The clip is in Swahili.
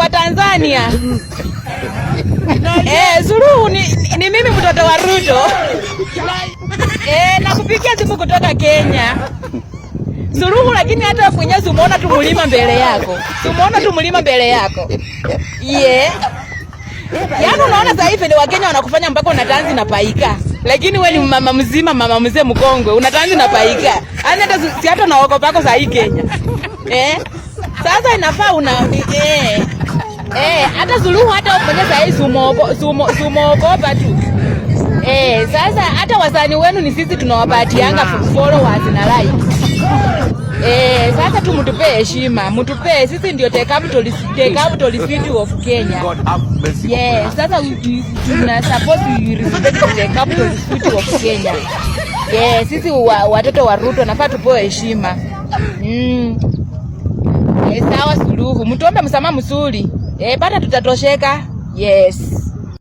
wa Tanzania. Eh, Suluhu ni mimi mtoto wa Ruto. Eh, nakupigia simu kutoka Kenya. Suluhu, lakini hata mwenyewe umeona tu mlima mbele yako. Umeona tu mlima mbele yako. Yeah. Yaani unaona sasa hivi ni Wakenya wanakufanya mpaka unatanzi na paika. Lakini we ni mama mzima, mama mzee mkongwe, unatanzi na paika. Yaani hata si hata unaogopa yako sasa hii Kenya. Eh? Sasa inafaa una eh. Eh, hata Suluhu hata mwenyewe sasa hivi sumogopa tu. Eh, sasa hata wasanii wenu ni sisi tunawapatianga followers na like. Eh, sasa tu mtupe heshima, mtupe sisi ndio the capital city of Kenya. God have mercy. Yes, sasa tuna support, we respect the capital city of Kenya. Yes, sisi watoto wa Ruto nafaa tupewe heshima. Eh, sawa Suluhu, mtuombe msamaha mzuri. Eh, pata tutatosheka. Yes.